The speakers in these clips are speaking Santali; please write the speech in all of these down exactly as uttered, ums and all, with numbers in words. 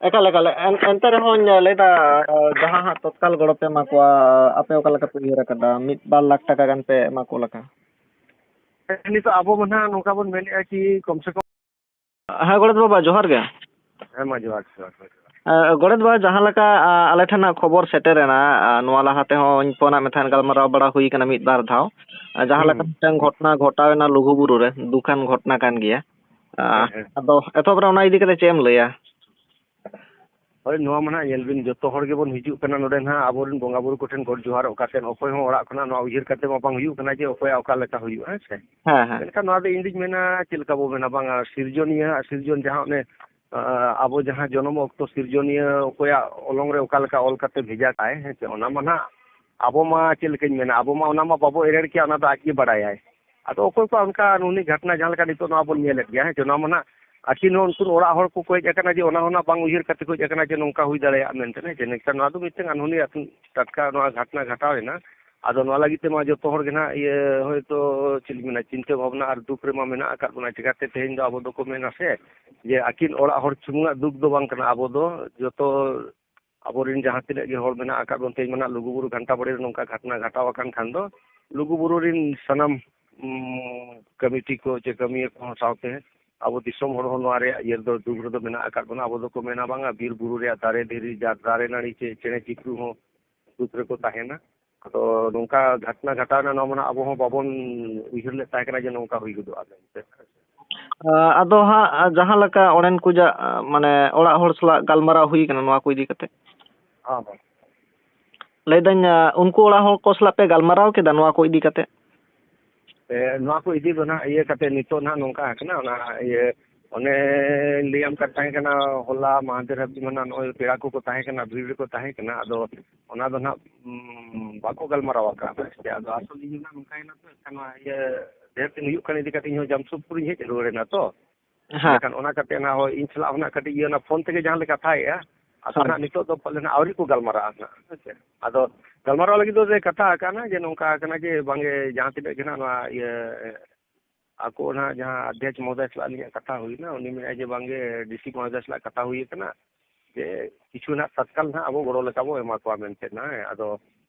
ᱮᱠᱟᱞ, ᱮᱠᱟᱞ᱾ ᱮᱱ-, ᱮᱱᱛᱮ ᱨᱮᱦᱚᱸᱧ ᱞᱟᱹᱭᱫᱟ, ᱟᱸ, ᱡᱟᱦᱟᱸ ᱦᱟᱸᱜ ᱛᱚᱛᱠᱟᱞ ᱜᱚᱲᱚ ᱯᱮ ᱮᱢᱟ ᱠᱚᱣᱟ, ᱟᱯᱮ ᱚᱠᱟ ᱞᱮᱠᱟ ᱯᱮ ᱩᱭᱦᱟᱹᱨ ᱟᱠᱟᱫᱟ? ᱢᱤᱫ ᱵᱟᱨ ᱞᱟᱠᱷ ᱴᱟᱠᱟ ᱜᱟᱱ ᱯᱮ ᱮᱢᱟ ᱠᱚ ᱞᱮᱠᱟ? ᱱᱤᱛᱚᱜ ᱟᱵᱚ ᱢᱟ ᱱᱟᱦᱟᱜ ᱱᱚᱝᱠᱟ ᱵᱚᱱ ᱢᱮᱱᱮᱫᱼᱟ ᱠᱤ ᱠᱚᱢ ᱥᱮ ᱠᱚᱢ᱾ ᱦᱮᱸ, ᱜᱚᱰᱮᱛ ᱵᱟᱵᱟ, ᱡᱚᱦᱟᱨ ᱜᱮ᱾ ᱦᱮᱸ ᱢᱟ, ᱡᱚᱦᱟᱨ, ᱡᱚᱦᱟᱨ, ᱡᱚᱦᱟᱨ᱾ ᱮ, ᱜᱚᱰᱮᱛ ᱵᱟᱵᱟ, ᱡᱟᱦᱟᱸ ᱞᱮᱠᱟ, ᱟ, ᱟᱞᱮ ᱴᱷᱮᱱ ᱦᱟᱸᱜ ᱠᱷᱚᱵᱚᱨ ᱥᱮᱴᱮᱨᱮᱱᱟ, ᱟ, ᱱᱚᱣᱟ ᱞᱟᱦᱟ ᱛᱮᱦᱚᱸ ᱤᱧ ᱯᱷᱳᱱᱟᱜ ᱢᱮ ᱛᱟᱦᱮᱸᱫ, ᱜᱟᱞᱢᱟᱨᱟᱣ ᱵᱟᱲᱟ ᱦᱩᱭ ᱠᱟᱱᱟ ᱢᱤᱫ ᱵᱟᱨ ᱫᱷᱟᱣ᱾ ᱟ, ᱡᱟᱦᱟᱸ ᱦᱩᱸ, ᱞᱮᱠᱟ ᱦᱩᱸ᱾ ᱢᱤᱫᱴᱟᱝ ᱜᱷᱚᱴᱚᱱᱟ ᱜᱷᱚᱴᱟᱣᱮᱱᱟ ᱞᱩᱜᱩᱵᱩᱨᱩ ᱨᱮ, ᱫᱩᱠᱟᱱ ᱜᱷᱚᱴᱚᱱᱟ ᱠᱟᱱ ᱜᱮᱭᱟ᱾ ᱟ, ᱦᱮᱸ, ᱦᱮᱸ᱾ ᱟᱫᱚ ᱮᱛᱚᱦᱚᱵ ᱨᱮ ᱚᱱᱟ ᱤᱫᱤ ᱠᱟᱛᱮ ᱪᱮᱫ ᱮᱢ ᱞᱟᱹᱭᱟ? ᱦᱳᱭ, ᱱᱚᱣᱟ ᱢᱟ ᱱᱟᱦᱟᱜ ᱧᱮᱞ ᱵᱤᱱ, ᱡᱚᱛᱚ ᱦᱚᱲ ᱜᱮᱵᱚᱱ ᱦᱤᱡᱩᱜ ᱠᱟᱱᱟ ᱱᱚᱰᱮ ᱱᱟᱦᱟᱜ ᱟᱵᱚᱨᱮᱱ ᱵᱚᱸᱜᱟ ᱵᱩᱨᱩ ᱠᱚᱴᱷᱮᱱ ᱜᱚᱰ ᱡᱚᱦᱟᱨᱚᱜ ᱠᱟᱛᱮᱫ, ᱚᱠᱚᱭ ᱦᱚᱸ ᱚᱲᱟᱜ ᱠᱷᱚᱱᱟᱜ ᱱᱚᱣᱟ ᱩᱭᱦᱟᱹᱨ ᱠᱟᱛᱮ ᱢᱟ ᱵᱟᱝ ᱦᱩᱭᱩᱜ ᱠᱟᱱᱟ ᱡᱮ ᱚᱠᱚᱭᱟᱜ ᱚᱠᱟ ᱞᱮᱠᱟ ᱦᱩᱭᱩᱜᱼᱟ, ᱦᱮᱸ ᱥᱮ? ᱦᱮᱸ, ᱦᱮᱸ᱾ ᱢᱮᱱᱠᱷᱟᱱ ᱱᱚᱣᱟ ᱫᱚ ᱤᱧ ᱫᱩᱧ ᱢᱮᱱᱟ, ᱪᱮᱫ ᱞᱮᱠᱟ ᱵᱚ ᱢᱮᱱᱟ, ᱵᱟᱝᱟ, ᱥᱤᱨᱡᱚᱱᱤᱭᱟᱹ ᱟᱜ ᱥᱤᱨᱡᱚᱱ, ᱡᱟᱦᱟᱸ ᱚᱱᱮ, ᱟ, ᱟᱵᱚ ᱡᱟᱦᱟᱸ ᱡᱚᱱᱚᱢ ᱚᱠᱛᱚ ᱥᱤᱨᱡᱚᱱᱤᱭᱟᱹ ᱚᱠᱚᱭᱟᱜ ᱚᱞᱚᱝ ᱨᱮ ᱚᱠᱟ ᱞᱮᱠᱟ ᱚᱞ ᱠᱟᱛᱮ ᱵᱷᱮᱡᱟ ᱠᱟᱜᱼᱟᱭ, ᱦᱮᱸ ᱥᱮ? ᱚᱱᱟ ᱢᱟ ᱱᱟᱦᱟᱜ ᱟᱵᱚ ᱢᱟ, ᱪᱮᱫ ᱞᱮᱠᱟᱧ ᱢᱮᱱᱟ, ᱟᱵᱚ ᱢᱟ ᱚᱱᱟ ᱢᱟ ᱵᱟᱵᱚ ᱮᱲᱮᱲ ᱠᱮᱭᱟ, ᱚᱱᱟ ᱫᱚ ᱟᱡ ᱜᱮ ᱵᱟᱲᱟᱭᱟᱭ᱾ ᱟᱫᱚ ᱚᱠᱚᱭ ᱠᱚᱣᱟᱜ ᱚᱱᱠᱟ ᱱᱩᱱᱤ ᱜᱷᱟᱴᱱᱟ ᱡᱟᱦᱟᱸ ᱞᱮᱠᱟ ᱱᱤᱛᱚᱜ ᱱᱚᱣᱟ ᱵᱚᱱ ᱧᱮᱞᱮᱫ ᱜᱮᱭᱟ, ᱦᱮᱸ ᱪᱮ? ᱱᱚᱣᱟ ᱢᱟ ᱱᱟᱦᱟᱜ ᱟᱹᱠᱤᱱ ᱦᱚᱸ ᱩᱱᱠᱤᱱ ᱚᱲᱟᱜ ᱦᱚᱲ ᱠᱚ ᱠᱚᱭᱮᱡ ᱟᱠᱟᱱᱟ ᱡᱮ ᱚᱱᱟ ᱦᱚᱸ ᱱᱟᱜ ᱵᱟᱝ ᱩᱭᱦᱟᱹᱨ ᱠᱟᱛᱮ ᱠᱚᱭᱮᱡ ᱟᱠᱟᱱᱟ ᱡᱮ ᱱᱚᱝᱠᱟ ᱦᱩᱭ ᱫᱟᱲᱮᱭᱟᱜᱼᱟ ᱢᱮᱱᱛᱮ, ᱦᱮᱸ ᱪᱮ? ᱱᱮᱠᱷᱟᱱ ᱱᱚᱣᱟ ᱫᱚ ᱢᱤᱫᱴᱟᱝ ᱟᱱᱦᱩᱱᱤ ᱟᱹᱛᱩ ᱴᱟᱴᱠᱟ ᱱᱚᱣᱟ ᱜᱷᱟᱴᱱᱟ ᱜᱷᱟᱴᱟᱣ ᱮᱱᱟ᱾ ᱟᱫᱚ ᱱᱚᱣᱟ ᱞᱟᱹᱜᱤᱫ ᱛᱮᱢᱟ ᱡᱚᱛᱚ ᱦᱚᱲ ᱜᱮ ᱱᱟᱦᱟᱜ ᱤᱭᱟᱹ ᱦᱚᱭᱛᱳ ᱪᱮᱫ ᱤᱧ ᱢᱮᱱᱟ, ᱪᱤᱱᱛᱟᱹ ᱵᱷᱟᱵᱽᱱᱟ ᱟᱨ ᱫᱩᱠ ᱨᱮᱢᱟ ᱢᱮᱱᱟᱜ ᱟᱠᱟᱫ ᱵᱚᱱᱟ᱾ ᱪᱤᱠᱟᱛᱮ ᱛᱮᱦᱮᱧ ᱫᱚ ᱟᱵᱚ ᱫᱚᱠᱚ ᱢᱮᱱᱟ ᱥᱮ ᱡᱮ ᱟᱹᱠᱤᱱ ᱚᱲᱟᱜ ᱦᱚᱲ ᱥᱩᱢᱩᱝᱟᱜ ᱫᱩᱠ ᱫᱚ ᱵᱟᱝ ᱠᱟᱱᱟ, ᱟᱵᱚ ᱫᱚ ᱡᱚᱛᱚ ᱟᱵᱚᱨᱮᱱ ᱡᱟᱦᱟᱸ ᱛᱤᱱᱟᱹᱜ ᱜᱮ ᱦᱚᱲ ᱢᱮᱱᱟᱜ ᱟᱠᱟᱫ ᱵᱚᱱ, ᱛᱮᱦᱮᱧ ᱢᱟ ᱱᱟᱜ ᱞᱩᱜᱩᱵᱩᱨᱩ ᱜᱷᱟᱱᱴᱟ ᱵᱟᱲᱮ ᱨᱮ ᱱᱚᱝᱠᱟ ᱜᱷᱟᱴᱱᱟ ᱜᱷᱟᱴᱟᱣ ᱟᱠᱟᱱ ᱠᱷᱟᱱ ᱫᱚ ᱞᱩᱜᱩᱵᱩᱨᱩ ᱨᱮᱱ ᱥᱟᱱᱟᱢ, ᱩᱢ, ᱠᱚᱢᱤᱴᱤ ᱠᱚ ᱪᱮ ᱠᱟᱹᱢᱤᱭᱟᱹ ᱠᱚᱦᱚᱸ ᱥᱟᱶᱛᱮ ᱟᱵᱚ ᱫᱤᱥᱚᱢ ᱦᱚᱲ ᱦᱚᱸ ᱱᱚᱣᱟ ᱨᱮᱭᱟᱜ ᱤᱭᱟᱹ ᱨᱮᱫᱚ ᱫᱩᱠ ᱨᱮᱫᱚ ᱢᱮᱱᱟᱜ ᱟᱠᱟᱫ ᱵᱚᱱᱟ᱾ ᱟᱵᱚ ᱫᱚᱠᱚ ᱢᱮᱱᱟ ᱵᱟᱝᱟ ᱵᱤᱨ ᱵᱩᱨᱩ ᱨᱮᱭᱟᱜ ᱫᱟᱨᱮ ᱫᱷᱤᱨᱤ ᱡᱟ-, ᱫᱟᱨᱮ ᱱᱟᱹᱲᱤ ᱪᱮ ᱪᱮᱬᱮ ᱪᱤᱯᱨᱩ ᱦᱚᱸ ᱫᱩᱠ ᱨᱮᱠᱚ ᱛᱟᱦᱮᱱᱟ᱾ ᱟᱫᱚ ᱱᱚᱝᱠᱟ ᱜᱷᱟᱴᱱᱟ ᱜᱷᱟᱴᱟᱣ ᱮᱱᱟ, ᱱᱚᱣᱟ ᱢᱟ ᱱᱟᱜ ᱟᱵᱚ ᱦᱚᱸ ᱵᱟᱵᱚᱱ ᱩᱭᱦᱟᱹᱨ ᱞᱮᱫ ᱛᱟᱦᱮᱸ ᱠᱟᱱᱟ ᱡᱮ ᱱᱚᱝᱠᱟ ᱦᱩᱭ ᱜᱚᱫᱚᱜᱼᱟ ᱢᱮᱱᱛᱮ᱾ ᱟᱸ, ᱟᱫᱚ ᱦᱟᱸᱜ, ᱟᱸ, ᱡᱟᱦᱟᱸ ᱞᱮᱠᱟ ᱚᱸᱰᱮᱱ ᱠᱚ ᱡᱟ-, ᱟᱸ, ᱢᱟᱱᱮ ᱚᱲᱟᱜ ᱦᱚᱲ ᱥᱟᱞᱟᱜ ᱜᱟᱞᱢᱟᱨᱟᱣ ᱦᱩᱭ ᱠᱟᱱᱟ ᱱᱚᱣᱟ ᱠᱚ ᱤᱫᱤ ᱠᱟᱛᱮ᱾ ᱦᱚᱸ, ᱦᱚᱸ᱾ ᱞᱟᱹᱭᱫᱟᱹᱧ, ᱟᱸ, ᱩᱱᱠᱩ ᱚᱲᱟᱜ ᱦᱚᱲ ᱠᱚ ᱥᱟᱞᱟᱜ ᱯᱮ ᱜᱟᱞᱢᱟᱨᱟᱣ ᱠᱮᱫᱟ ᱱᱚᱣᱟ ᱠᱚ ᱤᱫᱤ ᱠᱟᱛᱮ? ᱮ, ᱱᱚᱣᱟ ᱠᱚ ᱤᱫᱤ ᱫᱚ ᱱᱟᱦᱟᱜ ᱤᱭᱟᱹ ᱠᱟᱛᱮ ᱱᱤᱛᱚᱜ ᱱᱟᱦᱟᱜ ᱱᱚᱝᱠᱟ ᱟᱠᱟᱱᱟ, ᱚᱱᱟ ᱤᱭᱟᱹ ᱚᱱᱮᱧ ᱞᱟᱹᱭᱟᱢ ᱠᱟᱱ ᱛᱟᱦᱮᱸ ᱠᱟᱱᱟ, ᱦᱚᱞᱟ ᱢᱟᱦᱫᱮᱨ ᱦᱟᱹᱵᱤᱡ ᱢᱟ ᱱᱟᱦᱟᱜ ᱱᱚᱜᱼᱚᱭ ᱯᱮᱲᱟ ᱠᱚᱠᱚ ᱛᱟᱦᱮᱸ ᱠᱟᱱᱟ, ᱵᱷᱤᱲ ᱨᱮᱠᱚ ᱛᱟᱦᱮᱸ ᱠᱟᱱᱟ, ᱟᱫᱚ ᱚᱱᱟ ᱫᱚ ᱱᱟᱦᱟᱜ, ᱩᱸ, ᱵᱟᱠᱚ ᱜᱟᱞᱢᱟᱨᱟᱣ ᱟᱠᱟᱫᱼᱟ᱾ ᱟᱫᱚ ᱟᱥᱚᱞ ᱤᱧ ᱦᱚᱸ ᱱᱟᱦᱟᱜ ᱱᱚᱝᱠᱟᱭᱮᱱᱟ ᱛᱚ, ᱮᱱᱠᱷᱟᱱ ᱱᱚᱣᱟ ᱤᱭᱟᱹ ᱰᱷᱮᱨ ᱫᱤᱱ ᱦᱩᱭᱩᱜ ᱠᱟᱱ ᱤᱫᱤ ᱠᱟᱛᱮ ᱤᱧ ᱦᱚᱸ ᱡᱟᱢᱥᱮᱫᱽᱯᱩᱨᱤᱧ ᱦᱮᱡ ᱨᱩᱣᱟᱹᱲ ᱮᱱᱟ ᱛᱚ᱾ ᱦᱮᱸ᱾ ᱮᱱᱠᱷᱟᱱ ᱚᱱᱟ ᱠᱟᱛᱮ ᱱᱟᱦᱟᱜ ᱦᱳᱭ ᱤᱧ ᱥᱟᱞᱟᱜ ᱦᱚᱸ ᱱᱟᱦᱟᱜ ᱠᱟᱹᱴᱤᱡ ᱤᱭᱟᱹ ᱚᱱᱟ ᱯᱷᱳᱱ ᱛᱮᱜᱮ ᱡᱟᱦᱟᱸ ᱞᱮ ᱠᱟᱛᱷᱟᱭᱮᱫᱼᱟ, ᱟᱫᱚ ᱦᱳᱭ᱾ ᱱᱟᱦᱟᱜ ᱱᱤᱛᱚᱜ ᱫᱚ ᱯᱟᱞᱮ ᱱᱟᱦᱟᱜ ᱟᱹᱣᱨᱤ ᱠᱚ ᱜᱟᱞᱢᱟᱨᱟᱜᱼᱟ ᱱᱟᱦᱟᱜ, ᱦᱮᱸ ᱥᱮ? ᱟᱫᱚ ᱜᱟᱞᱢᱟᱨᱟᱣ ᱞᱟᱹᱜᱤᱫ ᱫᱚ ᱞᱮ ᱠᱟᱛᱷᱟ ᱟᱠᱟᱱᱟ ᱡᱮ ᱱᱚᱝᱠᱟ ᱟᱠᱟᱱᱟ ᱡᱮ ᱵᱟᱝᱜᱮ ᱡᱟᱦᱟᱸ ᱛᱤᱱᱟᱹᱜ ᱜᱮ ᱱᱟᱦᱟᱜ ᱱᱚᱣᱟ ᱤᱭᱟᱹ ᱟᱠᱚ ᱱᱟᱦᱟᱜ ᱡᱟᱦᱟᱸ ᱟᱫᱷᱭᱟᱪ ᱢᱚᱦᱳᱫᱚᱭ ᱥᱟᱞᱟᱜ ᱟᱹᱞᱤᱧᱟᱜ ᱠᱟᱛᱷᱟ ᱦᱩᱭᱱᱟ, ᱩᱱᱤ ᱢᱮᱱᱮᱫᱼᱟᱭ ᱡᱮ ᱵᱟᱝᱜᱮ ᱰᱤ ᱥᱤ ᱢᱚᱦᱳᱫᱚᱭ ᱥᱟᱞᱟᱜ ᱠᱟᱛᱷᱟ ᱦᱩᱭ ᱟᱠᱟᱱᱟ, ᱡᱮ ᱠᱤᱪᱷᱩ ᱱᱟᱜ ᱛᱟᱛᱠᱟᱞ ᱱᱟᱜ ᱟᱵᱚ ᱜᱚᱲᱚ ᱞᱮᱠᱟ ᱵᱚ ᱮᱢᱟ ᱠᱚᱣᱟ ᱢᱮᱱᱛᱮ ᱱᱟᱜ᱾ ᱟᱫᱚ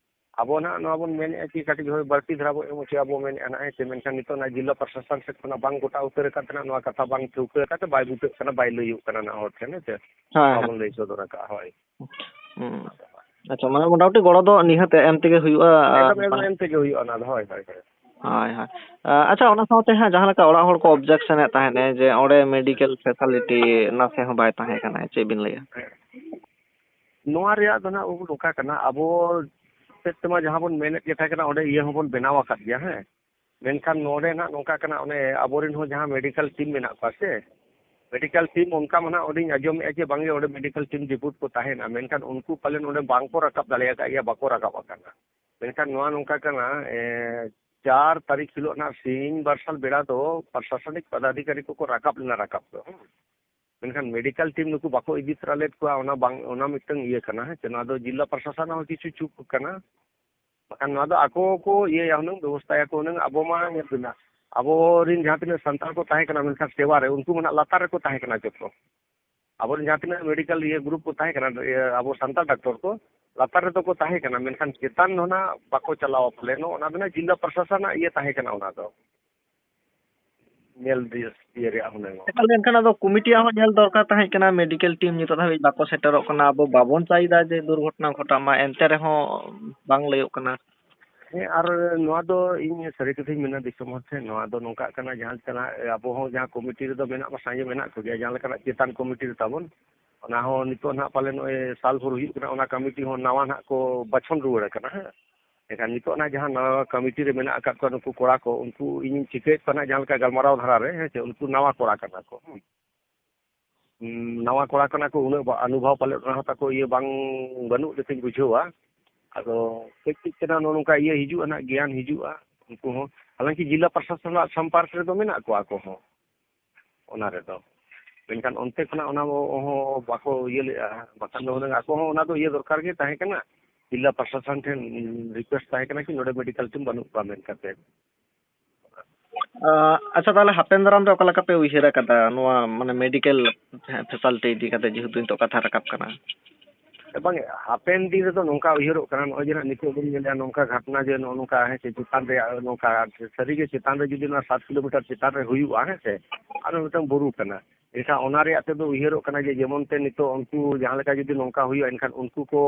ᱟᱵᱚ ᱱᱟᱜ ᱱᱚᱣᱟ ᱵᱚᱱ ᱢᱮᱱᱮᱫᱼᱟ ᱠᱤ ᱠᱟᱹᱴᱤᱡ ᱦᱳᱭ ᱵᱟᱹᱲᱛᱤ ᱫᱷᱟᱨᱟ ᱵᱚ ᱮᱢ ᱦᱚᱪᱚᱭᱟ ᱵᱚ ᱢᱮᱱᱮᱫᱼᱟ ᱱᱟᱜ, ᱦᱮᱸ ᱥᱮ? ᱢᱮᱱᱠᱷᱟᱱ ᱱᱤᱛᱚᱜ ᱱᱟᱜ ᱡᱤᱞᱟ ᱯᱨᱚᱥᱟᱥᱚᱱ ᱥᱮᱫ ᱠᱷᱚᱱᱟᱜ ᱵᱟᱝ ᱜᱚᱴᱟ ᱩᱛᱟᱹᱨ ᱟᱠᱟᱱ ᱛᱟᱦᱮᱱᱟ, ᱱᱚᱣᱟ ᱠᱟᱛᱷᱟ ᱵᱟᱝ ᱴᱷᱟᱹᱣᱠᱟᱹ ᱟᱠᱟᱱ ᱛᱮ ᱵᱟᱭ ᱵᱩᱴᱟᱹᱜ ᱠᱟᱱᱟ, ᱱᱟᱜ ᱦᱚᱲ ᱴᱷᱮᱱ, ᱦᱮᱸ ᱥᱮ? ᱦᱳᱭ, ᱦᱳᱭ᱾ ᱵᱟᱵᱚᱱ ᱞᱟᱹᱭ ᱥᱚᱫᱚᱨ ᱟᱠᱟᱫᱼᱟ, ᱦᱳᱭ᱾ ᱦᱩᱸ᱾ ᱟᱪᱪᱷᱟ, ᱢᱟᱱᱮ ᱢᱚᱴᱟᱢᱩᱴᱤ ᱜᱚᱲᱚ ᱫᱚ ᱱᱤᱦᱟᱹᱛ ᱮᱢ ᱛᱮᱜᱮ ᱦᱩᱭᱩᱜᱼᱟ, ᱟᱨ ᱮᱠᱫᱚᱢ, ᱮᱠᱫᱚᱢ ᱵᱟᱝ ᱮᱢ ᱛᱮᱜᱮ ᱦᱩᱭᱩᱜᱼᱟ ᱚᱱᱟ ᱫᱚ, ᱦᱳᱭ, ᱦᱳᱭ, ᱦᱳᱭ᱾ ᱦᱳᱭ, ᱦᱳᱭ᱾ ᱟ-, ᱟᱪᱪᱷᱟ, ᱚᱱᱟ ᱥᱟᱶᱛᱮ ᱦᱟᱸᱜ ᱡᱟᱦᱟᱸ ᱞᱮᱠᱟ ᱚᱲᱟᱜ ᱦᱚᱲ ᱠᱚ objection ᱮᱫ ᱛᱟᱦᱮᱸᱫ ᱮ ᱡᱮ ᱚᱸᱰᱮ medical facility ᱱᱟᱥᱮ ᱦᱚᱸ ᱵᱟᱭ ᱛᱟᱦᱮᱸ ᱠᱟᱱᱟ, ᱪᱮᱫ ᱵᱤᱱ ᱞᱟᱹᱭᱟ? ᱱᱚᱣᱟ ᱨᱮᱭᱟᱜ ᱫᱚ ᱱᱟᱜ ᱵᱟᱹᱵᱩ ᱱᱚᱝᱠᱟ ᱠᱟᱱᱟ, ᱟᱵᱚ ᱥᱮᱫ ᱛᱮᱢᱟ ᱡᱟᱦᱟᱸ ᱵᱚᱱ ᱢᱮᱱᱮᱫ ᱜᱮ ᱛᱟᱦᱮᱸ ᱠᱟᱱᱟ, ᱚᱸᱰᱮ ᱤᱭᱟᱹ ᱦᱚᱸᱵᱚᱱ ᱵᱮᱱᱟᱣ ᱟᱠᱟᱫ ᱜᱮᱭᱟ, ᱦᱮᱸ᱾ ᱢᱮᱱᱠᱷᱟᱱ ᱱᱚᱰᱮ ᱱᱟᱜ ᱱᱚᱝᱠᱟ ᱠᱟᱱᱟ, ᱚᱱᱮ ᱟᱵᱚᱨᱮᱱ ᱦᱚᱸ ᱡᱟᱦᱟᱸ medical team ᱢᱮᱱᱟᱜ ᱠᱚᱣᱟ ᱥᱮ, medical team ᱚᱱᱠᱟ ᱢᱟ ᱱᱟᱜ ᱚᱸᱰᱮᱧ ᱟᱸᱡᱚᱢᱮᱫᱼᱟ ᱡᱮ ᱵᱟᱝᱜᱮ ᱚᱸᱰᱮ medical team report ᱠᱚ ᱛᱟᱦᱮᱱᱟ, ᱢᱮᱱᱠᱷᱟᱱ ᱩᱱᱠᱩ ᱯᱟᱞᱮᱱ ᱚᱸᱰᱮ ᱵᱟᱝ ᱠᱚ ᱨᱟᱠᱟᱵ ᱫᱟᱲᱮ ᱟᱠᱟᱫ ᱜᱮᱭᱟ, ᱵᱟᱠᱚ ᱨᱟᱠᱟᱵ ᱟᱠᱟᱱᱟ᱾ ᱢᱮᱱᱠᱷᱟᱱ ᱱᱚᱣᱟ ᱱᱚᱝᱠᱟ ᱠᱟᱱᱟ, ᱮ, ᱪᱟᱨ ᱛᱟᱹᱨᱤᱠᱷ ᱦᱤᱞᱳᱜ ᱱᱟᱜ ᱥᱤᱧ ᱢᱟᱨᱥᱟᱞ ᱵᱮᱲᱟ ᱫᱚ ᱯᱨᱚᱥᱟᱥᱚᱱᱤᱠ ᱯᱚᱫᱟᱫᱷᱤᱠᱟᱨᱤ ᱠᱚᱠᱚ ᱨᱟᱠᱟᱵ ᱞᱮᱱᱟ ᱨᱟᱠᱟᱵ ᱫᱚ, ᱦᱮᱸ᱾ ᱢᱮᱱᱠᱷᱟᱱ medical team ᱱᱩᱠᱩ ᱵᱟᱠᱚ ᱤᱫᱤ ᱛᱚᱨᱟ ᱞᱮᱫ ᱠᱚᱣᱟ, ᱚᱱᱟ ᱵᱟᱝ, ᱚᱱᱟ ᱢᱤᱫᱴᱟᱝ ᱤᱭᱟᱹ ᱠᱟᱱᱟ, ᱦᱮᱸ ᱪᱮ? ᱱᱚᱣᱟ ᱫᱚ ᱡᱤᱞᱟ ᱯᱨᱚᱥᱟᱥᱚᱱ ᱦᱚᱸ ᱠᱤᱪᱷᱩ ᱪᱩᱠ ᱠᱟᱱᱟ, ᱵᱟᱠᱷᱟᱱ ᱱᱚᱣᱟ ᱫᱚ ᱟᱠᱚ ᱠᱚ ᱤᱭᱟᱹᱭᱟ ᱦᱩᱱᱟᱹᱝ, ᱵᱮᱵᱚᱥᱛᱷᱟᱭᱟᱠᱚ ᱦᱩᱱᱟᱹᱝ᱾ ᱟᱵᱚ ᱢᱟ ᱧᱮᱞ ᱵᱤᱱ ᱱᱟᱜ, ᱟᱵᱚᱨᱤᱱ ᱡᱟᱦᱟᱸ ᱛᱤᱱᱟᱹᱜ ᱥᱟᱱᱛᱟᱲ ᱠᱚ ᱛᱟᱦᱮᱸ ᱠᱟᱱᱟ ᱢᱮᱱᱠᱷᱟᱱ ᱥᱮᱵᱟ ᱨᱮ, ᱩᱱᱠᱩ ᱢᱟ ᱱᱟᱜ ᱞᱟᱛᱟᱨ ᱨᱮᱠᱚ ᱛᱟᱦᱮᱸ ᱠᱟᱱᱟ ᱡᱚᱛᱚ᱾ ᱟᱵᱚᱨᱮᱱ ᱡᱟᱦᱟᱸ ᱛᱤᱱᱟᱹᱜ medical ᱤᱭᱟᱹ group ᱠᱚ ᱛᱟᱦᱮᱸ ᱠᱟᱱᱟ, ᱤᱭᱟᱹ ᱟᱵᱚ ᱥᱟᱱᱛᱟᱲ ᱰᱟᱠᱛᱚᱨ ᱠᱚ, ᱞᱟᱛᱟᱨ ᱨᱮᱫᱚ ᱠᱚ ᱛᱟᱦᱮᱸ ᱠᱟᱱᱟ, ᱢᱮᱱᱠᱷᱟᱱ ᱪᱮᱛᱟᱱ ᱫᱚ ᱱᱟᱜ ᱵᱟᱠᱚ ᱪᱟᱞᱟᱣᱟ ᱯᱟᱞᱮᱱ, ᱚᱱᱟ ᱫᱚ ᱱᱟᱜ ᱡᱤᱞᱟ ᱯᱨᱚᱥᱟᱥᱚᱱᱟᱜ ᱤᱭᱟᱹ ᱛᱟᱦᱮᱸ ᱠᱟᱱᱟ ᱚᱱᱟ ᱫᱚ᱾ ᱧᱮᱞ ᱫᱤᱥ-, ᱤᱭᱟᱹ ᱨᱮᱭᱟᱜ ᱦᱩᱱᱟᱹᱝ᱾ ᱮᱠᱟᱞ, ᱮᱱᱠᱷᱟᱱ ᱟᱫᱚ ᱠᱚᱢᱤᱴᱤᱭᱟᱜ ᱦᱚᱸ ᱧᱮᱞ ᱫᱚᱨᱠᱟᱨ ᱛᱟᱦᱮᱸ ᱠᱟᱱᱟ, medical team ᱱᱤᱛᱚᱜ ᱫᱷᱟᱹᱵᱤᱡ ᱵᱟᱠᱚ ᱥᱮᱴᱮᱨᱚᱜ ᱠᱟᱱᱟ᱾ ᱟᱵᱚ ᱵᱟᱵᱚᱱ ᱪᱟᱭᱫᱟ ᱡᱮ ᱫᱩᱨᱜᱷᱚᱴᱚᱱᱟ ᱜᱷᱚᱴᱟᱜ ᱢᱟ, ᱮᱱᱛᱮ ᱨᱮᱦᱚᱸ ᱵᱟᱝ ᱞᱟᱹᱭᱚᱜ ᱠᱟᱱᱟ᱾ ᱦᱮᱸ, ᱟᱨ ᱱᱚᱣᱟ ᱫᱚ ᱤᱧ ᱥᱟᱹᱨᱤ ᱠᱟᱛᱷᱟᱧ ᱢᱮᱱᱟ ᱫᱤᱥᱚᱢ ᱦᱚᱲ ᱴᱷᱮᱱ, ᱱᱚᱣᱟ ᱫᱚ ᱱᱚᱝᱠᱟᱜ ᱠᱟᱱᱟ, ᱡᱟᱦᱟᱸ ᱞᱮᱠᱟᱱᱟᱜ ᱟᱵᱚ ᱦᱚᱸ ᱡᱟᱦᱟᱸ ᱠᱚᱢᱤᱴᱤ ᱨᱮᱫᱚ ᱢᱮᱱᱟᱜ ᱢᱟ ᱥᱟᱸᱜᱮ ᱢᱮᱱᱟᱜ ᱠᱚᱜᱮᱭᱟ, ᱡᱟᱦᱟᱸ ᱞᱮᱠᱟᱱᱟᱜ ᱪᱮᱛᱟᱱ ᱠᱚᱢᱤᱴᱤ ᱨᱮ ᱛᱟᱵᱚᱱ, ᱚᱱᱟ ᱦᱚᱸ ᱱᱤᱛᱚᱜ ᱱᱟᱦᱟᱜ ᱯᱟᱞᱮ ᱱᱚᱜᱼᱚᱭ ᱥᱟᱞ ᱵᱷᱳᱨ ᱦᱩᱭᱩᱜ ᱠᱟᱱᱟ, ᱚᱱᱟ ᱠᱚᱢᱤᱴᱤ ᱦᱚᱸ ᱱᱟᱣᱟ ᱱᱟᱦᱟᱜ ᱠᱚ ᱵᱟᱪᱷᱚᱱ ᱨᱩᱣᱟᱹᱲ ᱟᱠᱟᱱᱟ, ᱦᱮᱸ᱾ ᱮᱱᱠᱷᱟᱱ ᱱᱤᱛᱚᱜ ᱚᱱᱟ ᱡᱟᱦᱟᱸ ᱱᱟᱣᱟ ᱠᱚᱢᱤᱴᱤ ᱨᱮ ᱢᱮᱱᱟᱜ ᱟᱠᱟᱫ ᱠᱚᱣᱟ ᱱᱩᱠᱩ ᱠᱚᱲᱟ ᱠᱚ, ᱩᱱᱠᱩ ᱤᱧᱤᱧ ᱴᱷᱤᱠᱟᱹᱭᱮᱫ ᱠᱚᱣᱟ ᱱᱟᱦᱟᱜ ᱡᱟᱦᱟᱸ ᱞᱮᱠᱟ ᱜᱟᱞᱢᱟᱨᱟᱣ ᱫᱷᱟᱨᱟ ᱨᱮ, ᱦᱮᱸ ᱪᱮ, ᱩᱱᱠᱩ ᱱᱟᱣᱟ ᱠᱚᱲᱟ ᱠᱟᱱᱟ ᱠᱚ, ᱦᱮᱸ᱾ ᱩᱸ, ᱱᱟᱣᱟ ᱠᱚᱲᱟ ᱠᱟᱱᱟ ᱠᱚ, ᱩᱱᱟᱹᱜ ᱵᱟ-, ᱚᱱᱩᱵᱷᱚᱵ ᱯᱟᱞᱮᱫ ᱚᱱᱟ ᱦᱚᱸ ᱛᱟᱠᱚ ᱤᱭᱟᱹ ᱵᱟᱝ, ᱵᱟᱹᱱᱩᱜ ᱞᱮᱠᱟᱧ ᱵᱩᱡᱷᱟᱹᱣᱟ᱾ ᱟᱫᱚ ᱠᱟᱹᱡ ᱠᱟᱹᱡ ᱛᱮ ᱱᱟᱜ ᱱᱚᱜᱼᱚ ᱱᱚᱝᱠᱟ ᱤᱭᱟᱹ ᱦᱤᱡᱩᱜᱼᱟ ᱱᱟᱜ, ᱜᱮᱭᱟᱱ ᱦᱤᱡᱩᱜᱼᱟ ᱩᱱᱠᱩ ᱦᱚᱸ᱾ ᱦᱟᱞᱟᱝᱠᱤ ᱡᱤᱞᱟ ᱯᱨᱚᱥᱟᱥᱚᱱᱟᱜ ᱥᱚᱢᱯᱚᱨᱠ ᱨᱮᱫᱚ ᱢᱮᱱᱟᱜ ᱠᱚᱣᱟ ᱟᱠᱚ ᱦᱚᱸ ᱚᱱᱟ ᱨᱮᱫᱚ᱾ ᱢᱮᱱᱠᱷᱟᱱ ᱚᱱᱛᱮ ᱠᱷᱚᱱᱟᱜ ᱚᱱᱟ ᱦᱚᱸ ᱵᱟᱠᱚ ᱤᱭᱟᱹ ᱞᱮᱜᱼᱟ, ᱵᱟᱠᱷᱟᱱ ᱫᱚ ᱦᱩᱱᱟᱹᱝ ᱟᱠᱚ ᱦᱚᱸ ᱚᱱᱟ ᱫᱚ ᱤᱭᱟᱹ ᱫᱚᱨᱠᱟᱨ ᱜᱮ ᱛᱟᱦᱮᱸ ᱠᱟᱱᱟ᱾ ᱡᱤᱞᱟ ᱯᱨᱚᱥᱟᱥᱚᱱ ᱴᱷᱮᱱ request ᱛᱟᱦᱮᱸ ᱠᱟᱱᱟ ᱠᱤ ᱱᱚᱰᱮ medical team ᱵᱟᱹᱱᱩᱜ ᱠᱚᱣᱟ ᱢᱮᱱ ᱠᱟᱛᱮ᱾ ᱟᱪᱪᱷᱟ, ᱛᱟᱦᱚᱞᱮ ᱦᱟᱯᱮᱱ ᱫᱟᱨᱟᱢ ᱨᱮ ᱚᱠᱟ ᱞᱮᱠᱟ ᱯᱮ ᱩᱭᱦᱟᱹᱨ ᱟᱠᱟᱫᱟ ᱱᱚᱣᱟ, ᱢᱟᱱᱮ, ᱢᱮᱰᱤᱠᱮᱞ ᱯᱷᱮᱥᱟᱞᱤᱴᱤ ᱤᱫᱤ ᱠᱟᱛᱮ, ᱡᱮᱦᱮᱛᱩ ᱱᱤᱛᱚᱜ ᱠᱟᱛᱷᱟ ᱨᱟᱠᱟᱵ ᱠᱟᱱᱟ? ᱵᱟᱝ, ᱦᱟᱯᱮᱱ ᱫᱤᱱ ᱨᱮᱫᱚ ᱱᱚᱝᱠᱟ ᱩᱭᱦᱟᱹᱨᱚᱜ ᱠᱟᱱᱟ, ᱱᱚᱜᱼᱚᱭ ᱡᱮ ᱱᱤᱛᱚᱜ ᱵᱚᱱ ᱧᱮᱞᱮᱜᱼᱟ ᱱᱚᱝᱠᱟ ᱜᱷᱚᱴᱱᱟ, ᱡᱮ ᱱᱚᱜᱼᱚ ᱱᱚᱝᱠᱟ, ᱦᱮᱸ ᱥᱮ, ᱪᱮᱛᱟᱱ ᱨᱮᱭᱟᱜ ᱱᱚᱝᱠᱟ, ᱥᱟᱹᱨᱤᱜᱮ ᱪᱮᱛᱟᱱ ᱨᱮ ᱡᱩᱫᱤ ᱱᱚᱣᱟ ᱥᱟᱛ ᱠᱤᱞᱳᱢᱤᱴᱟᱨ ᱪᱮᱛᱟᱱ ᱨᱮ ᱦᱩᱭᱩᱜᱼᱟ, ᱦᱮᱸ ᱥᱮ, ᱟᱨ ᱢᱤᱫᱴᱟᱝ ᱵᱩᱨᱩ ᱠᱟᱱᱟ, ᱮᱱᱠᱷᱟᱱ ᱚᱱᱟ ᱨᱮᱭᱟᱜ ᱛᱮᱫᱚ ᱩᱭᱦᱟᱹᱨᱚᱜ ᱠᱟᱱᱟ ᱡᱮ ᱡᱮᱢᱚᱱ ᱛᱮ ᱱᱤᱛᱚᱜ ᱩᱱᱠᱩ ᱡᱟᱦᱟᱸ ᱞᱮᱠᱟ ᱡᱩᱫᱤ ᱱᱚᱝᱠᱟ ᱦᱩᱭᱩᱜᱼᱟ, ᱮᱱᱠᱷᱟᱱ ᱩᱱᱠᱩ ᱠᱚ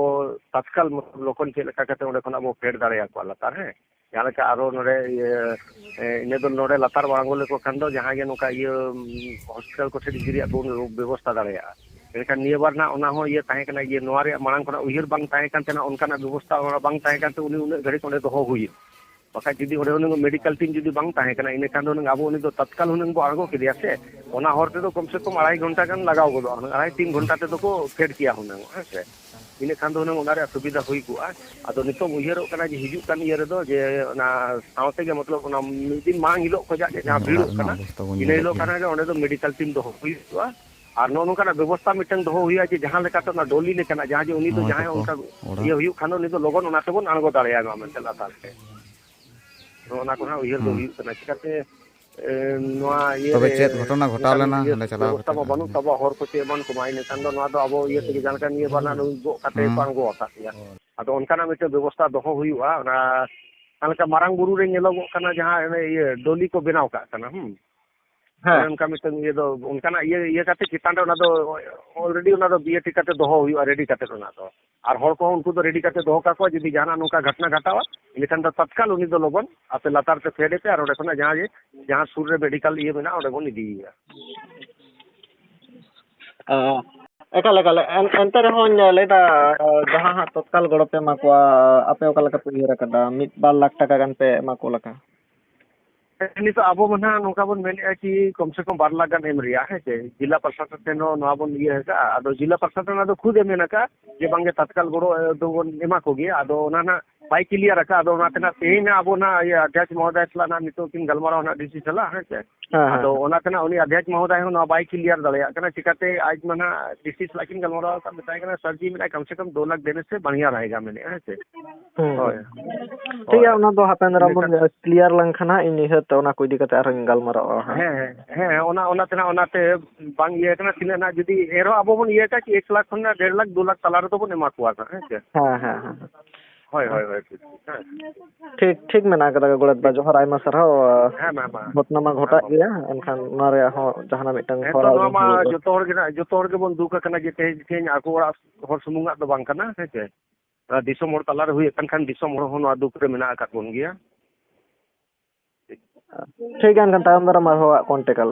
ᱛᱟᱛᱠᱟᱞ ᱞᱚᱠᱷᱚᱱ ᱪᱮᱫ ᱞᱮᱠᱟ ᱠᱟᱛᱮ ᱚᱸᱰᱮ ᱠᱷᱚᱱᱟᱜ ᱵᱚ ᱯᱷᱮᱰ ᱫᱟᱲᱮᱭᱟᱠᱚᱣᱟ ᱞᱟᱛᱟᱨ, ᱦᱮᱸ, ᱡᱟᱦᱟᱸ ᱞᱮᱠᱟ ᱟᱨᱚ ᱱᱚᱰᱮ ᱤᱭᱟᱹ, ᱮ, ᱤᱱᱟᱹ ᱫᱚ ᱱᱚᱰᱮ ᱞᱟᱛᱟᱨ ᱵᱟᱝ ᱟᱬᱜᱚ ᱞᱮᱠᱚ ᱠᱷᱟᱱ ᱫᱚ ᱡᱟᱦᱟᱸ ᱜᱮ ᱱᱚᱝᱠᱟ ᱤᱭᱟᱹ, ᱩᱢ, ᱦᱚᱥᱯᱤᱴᱟᱞ ᱠᱚᱴᱷᱮᱱ ᱤᱫᱤ ᱨᱮᱭᱟᱜ ᱵᱚᱱ ᱵᱮᱵᱚᱥᱛᱷᱟ ᱫᱟᱲᱮᱭᱟᱜᱼᱟ᱾ ᱢᱮᱱᱠᱷᱟᱱ ᱱᱤᱭᱟᱹ ᱵᱟᱨ ᱱᱟᱜ ᱚᱱᱟ ᱦᱚᱸ ᱤᱭᱟᱹ ᱛᱟᱦᱮᱸ ᱠᱟᱱᱟ, ᱤᱭᱟᱹ ᱱᱚᱣᱟ ᱨᱮᱭᱟᱜ ᱢᱟᱲᱟᱝ ᱠᱷᱚᱱᱟᱜ ᱩᱭᱦᱟᱹᱨ ᱵᱟᱝ ᱛᱟᱦᱮᱸ ᱠᱟᱱ ᱛᱟᱦᱮᱱᱟ, ᱚᱱᱠᱟᱱᱟᱜ ᱵᱮᱵᱚᱥᱛᱷᱟ ᱚᱱᱟ ᱵᱟᱝ ᱛᱟᱦᱮᱸ ᱠᱟᱱᱛᱮ ᱩᱱᱤ ᱩᱱᱟᱹᱜ ᱜᱷᱟᱹᱲᱤᱡ ᱚᱸᱰᱮ ᱫᱚᱦᱚ ᱦᱩᱭᱩᱜ᱾ ᱵᱟᱠᱷᱟᱡ ᱡᱩᱫᱤ ᱚᱸᱰᱮ ᱦᱩᱱᱟᱹᱝ ᱢᱮᱰᱤᱠᱮᱞ ᱴᱤᱢ ᱡᱩᱫᱤ ᱵᱟᱝ ᱛᱟᱦᱮᱸ ᱠᱟᱱᱟ, ᱤᱱᱟᱹ ᱠᱷᱟᱱ ᱫᱚ ᱦᱩᱱᱟᱹᱝ ᱟᱵᱚ ᱩᱱᱤ ᱫᱚ ᱛᱟᱛᱠᱟᱞ ᱦᱩᱱᱟᱹᱝ ᱵᱚ ᱟᱬᱜᱚ ᱠᱮᱫᱮᱭᱟ ᱥᱮ, ᱚᱱᱟ ᱦᱚᱨ ᱛᱮᱫᱚ ᱠᱚᱢ ᱥᱮ ᱠᱚᱢ ᱟᱲᱟᱭ ᱜᱷᱚᱱᱴᱟ ᱜᱟᱱ ᱞᱟᱜᱟᱣ ᱜᱚᱫᱚᱜᱼᱟ, ᱦᱩᱱᱟᱹᱝ ᱟᱲᱟᱭ ᱛᱤᱱ ᱜᱷᱚᱱᱴᱟ ᱛᱮᱫᱚ ᱠᱚ ᱯᱷᱮᱰ ᱠᱮᱭᱟ ᱦᱩᱱᱟᱹᱝ, ᱦᱮᱸ ᱥᱮ᱾ ᱤᱱᱟᱹ ᱠᱷᱟᱱ ᱫᱚ ᱦᱩᱱᱟᱹᱝ ᱚᱱᱟ ᱨᱮᱭᱟᱜ ᱥᱩᱵᱤᱫᱷᱟ ᱦᱩᱭ ᱠᱚᱜᱼᱟ᱾ ᱟᱫᱚ ᱱᱤᱛᱚᱜ ᱩᱭᱦᱟᱹᱨᱚᱜ ᱠᱟᱱᱟ ᱡᱮ ᱦᱤᱡᱩᱜ ᱠᱟᱱ ᱤᱭᱟᱹ ᱨᱮᱫᱚ ᱡᱮ ᱚᱱᱟ ᱥᱟᱶᱛᱮ ᱜᱮ, ᱢᱚᱛᱞᱚᱵ, ᱚᱱᱟ ᱢᱤᱫ ᱫᱤᱱ ᱢᱟᱲᱟᱝ ᱦᱤᱞᱳᱜ ᱠᱷᱚᱱᱟᱜ ᱜᱮ ᱡᱟᱦᱟᱸ ᱦᱮᱸ, ᱚᱲᱟᱜ ᱵᱷᱤᱲᱚᱜ ᱨᱮᱱᱟᱜ ᱠᱟᱱᱟ, ᱚᱵᱚᱥᱛᱟ ᱵᱚᱱ ᱤᱱᱟᱹ ᱧᱮᱞᱮᱫ ᱦᱤᱞᱳᱜ ᱜᱮᱭᱟ᱾ ᱠᱷᱚᱱᱟᱜ ᱜᱮ ᱚᱸᱰᱮ ᱫᱚ ᱢᱮᱰᱤᱠᱮᱞ ᱴᱤᱢ ᱫᱚᱦᱚ ᱦᱩᱭᱩᱜᱼᱟ᱾ ᱟᱨ ᱱᱚᱜᱼᱚ ᱱᱚᱝᱠᱟᱱᱟᱜ ᱵᱮᱵᱚᱥᱛᱷᱟ ᱢᱤᱫᱴᱟᱝ ᱫᱚᱦᱚ ᱦᱩᱭᱩᱜᱼᱟ ᱡᱮ ᱡᱟᱦᱟᱸ ᱞᱮᱠᱟᱛᱮ ᱚᱱᱟ ᱰᱚᱞᱤ ᱞᱮᱠᱟᱱᱟᱜ ᱡᱟᱦᱟᱸ ᱡᱮ ᱩᱱᱤ ᱫᱚ ᱱᱚᱜᱼᱚᱭ ᱡᱟᱦᱟᱸᱭ ᱛᱟᱠᱚ ᱚᱱᱠᱟ ᱚᱲᱟᱜ᱾ ᱤᱭᱟᱹ ᱦᱩᱭᱩᱜ ᱠᱷᱟᱱ ᱫᱚ ᱩᱱᱤ ᱫᱚ ᱞᱚᱜᱚᱱ ᱚᱱᱟ ᱛᱮᱵᱚᱱ ᱟᱬᱜᱚ ᱫᱟᱲᱮᱭᱟᱭ ᱢᱟ ᱢᱮᱱᱛᱮ ᱞᱟᱛᱟᱨ ᱛᱮ᱾ ᱱᱚᱜᱼᱚ ᱱᱟ ᱠᱚ ᱱᱟᱦᱟᱜ ᱩᱭᱦᱟᱹᱨ ᱫᱚ ᱦᱩᱸ᱾ ᱦᱩᱭᱩᱜ ᱠᱟᱱᱟ᱾ ᱪᱤᱠᱟᱹᱛᱮ, ᱮ, ᱱᱚᱣᱟ ᱤᱭᱟᱹ ᱛᱚᱵᱮ ᱨᱮ ᱪᱮᱫ ᱜᱷᱚᱴᱚᱱᱟ ᱜᱷᱚᱴᱟᱣ ᱚᱱᱠᱟᱱ ᱞᱮᱱᱟ ᱤᱭᱟᱹ ᱚᱸᱰᱮ ᱪᱟᱞᱟᱣ ᱵᱮᱵᱚᱥᱛᱷᱟ ᱠᱟᱛᱮ? ᱢᱟ ᱵᱟᱹᱱᱩᱜ ᱛᱟᱵᱚᱣᱟ, ᱦᱚᱨ ᱠᱚ ᱪᱮᱫ ᱮᱢᱟᱱ ᱠᱚᱢᱟ, ᱤᱱᱟᱹ ᱠᱷᱟᱱ ᱫᱚ ᱱᱚᱣᱟ ᱫᱚ ᱟᱵᱚ ᱤᱭᱟᱹ ᱛᱮᱜᱮ ᱡᱟᱦᱟᱸ ᱞᱮᱠᱟ ᱱᱤᱭᱟᱹ ᱵᱟᱨ ᱱᱟᱦᱟᱜ ᱱᱩᱭ ᱜᱚᱜ ᱠᱟᱛᱮ ᱠᱚ ᱦᱩᱸ᱾ ᱟᱬᱜᱚ ᱟᱠᱟᱫ ᱜᱮᱭᱟ᱾ ᱟᱫᱚ ᱚᱱᱠᱟᱱᱟᱜ ᱢᱤᱫᱴᱮᱱ ᱵᱮᱵᱚᱥᱛᱷᱟ ᱫᱚᱦᱚ ᱦᱩᱭᱩᱜᱼᱟ᱾ ᱚᱱᱟ ᱡᱟᱦᱟᱸ ᱞᱮᱠᱟ ᱢᱟᱨᱟᱝ ᱵᱩᱨᱩ ᱨᱮ ᱧᱮᱞᱚᱜᱚᱜ ᱠᱟᱱᱟ, ᱡᱟᱦᱟᱸ ᱚᱱᱮ ᱤᱭᱟᱹ ᱰᱚᱞᱤ ᱠᱚ ᱵᱮᱱᱟᱣ ᱠᱟᱜ ᱠᱟᱱᱟ, ᱦᱩᱸ᱾ ᱦᱮᱸ᱾ ᱚᱱᱮ ᱚᱱᱠᱟ ᱢᱤᱫᱴᱟᱝ ᱤᱭᱟᱹ ᱫᱚ, ᱚᱱᱠᱟᱱᱟᱜ ᱤᱭᱟᱹ, ᱤᱭᱟᱹ ᱠᱟᱛᱮ ᱪᱮᱛᱟᱱ ᱨᱮ ᱚᱱᱟ ᱫᱚ already ᱚᱱᱟ ᱫᱚ ᱤᱭᱟᱹ ᱴᱷᱤᱠ ᱠᱟᱛᱮ ᱫᱚᱦᱚ ᱦᱩᱭᱩᱜᱼᱟ, ᱨᱮᱰᱤ ᱠᱟᱛᱮ ᱚᱱᱟ ᱫᱚ᱾ ᱟᱨ ᱦᱚᱲ ᱠᱚᱦᱚᱸ ᱩᱱᱠᱩ ᱫᱚ ᱨᱮᱰᱤ ᱠᱟᱛᱮ ᱫᱚᱦᱚ ᱠᱟᱠᱚᱣᱟ, ᱡᱩᱫᱤ ᱡᱟᱦᱟᱱᱟᱜ ᱱᱚᱝᱠᱟ ᱜᱷᱚᱴᱱᱟ ᱜᱷᱟᱴᱟᱣᱟ, ᱤᱱᱟᱹᱠᱷᱟᱱ ᱫᱚ ᱛᱚᱛᱠᱟᱞ ᱩᱱᱤ ᱫᱚ ᱞᱚᱜᱚᱱ ᱟᱯᱮ ᱞᱟᱛᱟᱨ ᱛᱮ ᱯᱷᱮᱰ ᱮᱯᱮ ᱟᱨ ᱚᱸᱰᱮ ᱠᱷᱚᱱᱟᱜ ᱡᱟᱦᱟᱸ ᱡᱮ, ᱡᱟᱦᱟᱸ ᱥᱩᱨ ᱨᱮ ᱢᱮᱰᱤᱠᱮᱞ ᱤᱭᱟᱹ ᱢᱮᱱᱟᱜᱼᱟ, ᱚᱸᱰᱮ ᱵᱚᱱ ᱤᱫᱤᱭᱮᱭᱟ᱾ ᱚ, ᱮᱠᱟᱞ, ᱮᱠᱟᱞ᱾ ᱮᱱ-, ᱮᱱᱛᱮ ᱨᱮᱦᱚᱸᱧ ᱞᱟᱹᱭᱫᱟ, ᱡᱟᱦᱟᱸ ᱦᱟᱸᱜ ᱛᱚᱛᱠᱟᱞ ᱜᱚᱲᱚ ᱯᱮ ᱮᱢᱟ ᱠᱚᱣᱟ, ᱟᱯᱮ ᱚᱠᱟ ᱞᱮᱠᱟ ᱯᱮ ᱩᱭᱦᱟᱹᱨ ᱟᱠᱟᱫᱟ? ᱢᱤᱫ ᱵᱟᱨ ᱞᱟᱠᱷ ᱴᱟᱠᱟ ᱜᱟᱱ ᱯᱮ ᱮᱢᱟ ᱠᱚ ᱞᱮᱠᱟ? ᱱᱤᱛᱚᱜ ᱟᱵᱚ ᱢᱟ ᱱᱟᱦᱟᱜ ᱱᱚᱝᱠᱟ ᱵᱚᱱ ᱢᱮᱱᱮᱫᱼᱟ ᱠᱤ ᱠᱚᱢ ᱥᱮ ᱠᱚᱢ ᱵᱟᱨ ᱞᱟᱠᱷ ᱜᱟᱱ ᱮᱢ ᱨᱮᱭᱟᱜ, ᱦᱮᱸ ᱥᱮ, ᱡᱮᱞᱟ ᱯᱨᱚᱥᱟᱥᱚᱱ ᱴᱷᱮᱱ ᱦᱚᱸ ᱱᱚᱣᱟ ᱵᱚᱱ ᱤᱭᱟᱹ ᱟᱠᱟᱫᱼᱟ᱾ ᱟᱫᱚ ᱡᱮᱞᱟ ᱯᱨᱚᱥᱟᱥᱚᱱ ᱟᱫᱚ ᱠᱷᱩᱫ ᱮ ᱢᱮᱱ ᱟᱠᱟᱫᱼᱟ ᱡᱮ ᱵᱟᱝᱜᱮ ᱛᱟᱛᱠᱟᱞ ᱜᱚᱲᱚ, ᱮ, ᱫᱚᱵᱚᱱ ᱮᱢᱟ ᱠᱚᱜᱮᱭᱟ᱾ ᱟᱫᱚ ᱚᱱᱟ ᱱᱟᱦᱟᱜ ᱵᱟᱭ ᱠᱞᱤᱭᱟᱨ ᱟᱠᱟᱫ᱾ ᱟᱫᱚ ᱚᱱᱟᱛᱮ ᱱᱟᱜ ᱛᱮᱦᱮᱧ ᱱᱟᱜ ᱟᱵᱚ ᱱᱟᱜ ᱤᱭᱟᱹ ᱟᱫᱷᱭᱟᱪ ᱢᱚᱦᱳᱫᱚᱭ ᱥᱟᱞᱟᱜ ᱱᱟᱜ ᱱᱤᱛᱚᱜ ᱠᱤᱱ ᱜᱟᱞᱢᱟᱨᱟᱣ ᱱᱟᱜ ᱰᱤᱥᱤ ᱥᱟᱞᱟᱜ, ᱦᱮᱸ ᱥᱮ᱾ ᱦᱮᱸ, ᱦᱮᱸ, ᱟᱫᱚ ᱦᱮᱸ᱾ ᱚᱱᱟᱛᱮ ᱱᱟᱜ ᱩᱱᱤ ᱟᱫᱷᱭᱟᱪ ᱢᱚᱦᱳᱫᱚᱭ ᱦᱚᱸ ᱱᱚᱣᱟ ᱵᱟᱭ ᱠᱞᱤᱭᱟᱨ ᱫᱟᱲᱮᱭᱟᱜ ᱠᱟᱱᱟ, ᱪᱤᱠᱟᱹᱛᱮ ᱟᱡ ᱢᱟ ᱱᱟᱜ ᱰᱤᱥᱤ ᱥᱟᱞᱟᱜ ᱠᱤᱱ ᱜᱟᱞᱢᱟᱨᱟᱣ ᱟᱠᱟᱫ, ᱢᱮᱛᱟᱭ ᱠᱟᱱᱟ, "ᱥᱟᱨ ᱡᱤ ᱢᱮᱱᱟᱜᱼᱟ, ᱠᱟᱢ ᱥᱮ ᱠᱟᱢ ᱫᱳ ᱞᱟᱠᱷ ᱫᱮᱱᱮ ᱥᱮ ᱵᱟᱲᱷᱤᱭᱟ ᱨᱟᱦᱮᱜᱟ," ᱢᱮᱱᱮᱫᱼᱟ, ᱦᱮᱸ ᱥᱮ᱾ ᱦᱩᱸ, ᱦᱳᱭ᱾ ᱦᱩᱸ᱾ ᱴᱷᱤᱠ ᱜᱮᱭᱟ, ᱦᱳᱭ᱾ ᱚᱱᱟ ᱫᱚ ᱦᱟᱯᱮᱱ ᱫᱟᱨᱟᱢ ᱵᱚᱱ ᱤᱱᱟᱹᱠᱷᱟᱱ ᱠᱞᱤᱭᱟᱨ ᱞᱮᱱᱠᱷᱟᱱ ᱦᱟᱸᱜ, ᱤᱧ ᱱᱤᱦᱟᱹᱛ ᱚᱱᱟ ᱠᱚ ᱤᱫᱤ ᱠᱟᱛᱮ ᱟᱨᱦᱚᱸᱧ ᱜᱟᱞᱢᱟᱨᱟᱜᱼᱟ ᱦᱟᱸᱜ᱾ ᱦᱮᱸ, ᱦᱮᱸ, ᱦᱮᱸ, ᱚᱱᱟ, ᱚᱱᱟ ᱛᱮᱱᱟᱜ, ᱚᱱᱟᱛᱮ ᱵᱟᱝ ᱤᱭᱟᱹ ᱠᱟᱱᱟ, ᱛᱤᱱᱟᱹᱜ ᱱᱟᱜ ᱡᱩᱫᱤ ᱮᱱ ᱨᱮᱦᱚᱸ ᱟᱵᱚ ᱵᱚᱱ ᱤᱭᱟᱹ ᱠᱟᱜ ᱠᱤ ᱮᱠ ᱞᱟᱠᱷ ᱠᱷᱚᱱ ᱱᱟᱜ ᱰᱮᱲ ᱞᱟᱠᱷ, ᱫᱩ ᱞᱟᱠᱷ ᱛᱟᱞᱟ ᱨᱮᱫᱚ ᱵᱚᱱ ᱮᱢᱟ ᱠᱚᱣᱟ ᱱᱟᱜ, ᱦᱮᱸ ᱥᱮ? ᱦᱮᱸ, ᱦᱮᱸ, ᱦᱮᱸ᱾ ᱦᱳᱭ, ᱦᱳᱭ, ᱦᱳᱭ, ᱴᱷᱤᱠ, ᱦᱮᱸ᱾ ᱴᱷᱤᱠ, ᱴᱷᱤᱠ ᱢᱮᱱᱟᱜ ᱟᱠᱟᱫᱟ ᱜᱚᱲᱮᱛ ᱵᱟ, ᱴᱷᱤᱠ᱾ ᱡᱚᱦᱟᱨ, ᱟᱭᱢᱟ ᱥᱟᱨᱦᱟᱣ᱾ ᱦᱮᱸ, ᱢᱟ, ᱢᱟ᱾ ᱜᱷᱚᱴᱱᱟ ᱢᱟ ᱦᱮᱸ, ᱜᱷᱚᱴᱟᱜ ᱢᱟ᱾ ᱜᱮᱭᱟ, ᱮᱱᱠᱷᱟᱱ ᱚᱱᱟ ᱨᱮᱭᱟᱜ ᱦᱚᱸ ᱡᱟᱦᱟᱱᱟᱜ ᱢᱤᱫᱴᱟᱝ ᱦᱮᱸ, ᱛᱚ, ᱦᱚᱨᱟ ᱱᱚᱣᱟ ᱩᱰᱩᱠ ᱢᱟ ᱦᱩᱭᱩᱜᱼᱟ᱾ ᱡᱚᱛᱚ ᱦᱚᱲ ᱜᱮ ᱱᱟᱜ, ᱡᱚᱛᱚ ᱦᱚᱲ ᱜᱮᱵᱚᱱ ᱫᱩᱠ ᱟᱠᱟᱱᱟ ᱡᱮ ᱛᱮᱦᱮᱧ, ᱛᱮᱦᱮᱧ ᱟᱠᱚ ᱚᱲᱟᱜ ᱦᱚᱲ ᱥᱩᱢᱩᱝᱟᱜ ᱫᱚ ᱵᱟᱝ ᱠᱟᱱᱟ, ᱦᱮᱸ ᱥᱮ? ᱟᱨ ᱫᱤᱥᱚᱢ ᱦᱚᱲ ᱛᱟᱞᱟᱨᱮ ᱦᱩᱭ ᱟᱠᱟᱱ ᱠᱷᱟᱱ ᱫᱤᱥᱚᱢ ᱦᱚᱲ ᱦᱚᱸ ᱱᱚᱣᱟ ᱫᱩᱠ ᱨᱮ ᱢᱮᱱᱟᱜ ᱟᱠᱟᱫ ᱵᱚᱱ ᱜᱮᱭᱟ᱾ ᱴᱷᱤᱠ ᱜᱮᱭᱟ, ᱮᱱᱠᱷᱟᱱ ᱛᱟᱭᱚᱢ ᱫᱟᱨᱟᱢ ᱟᱨᱦᱚᱸ contact ᱟᱞᱟᱝ᱾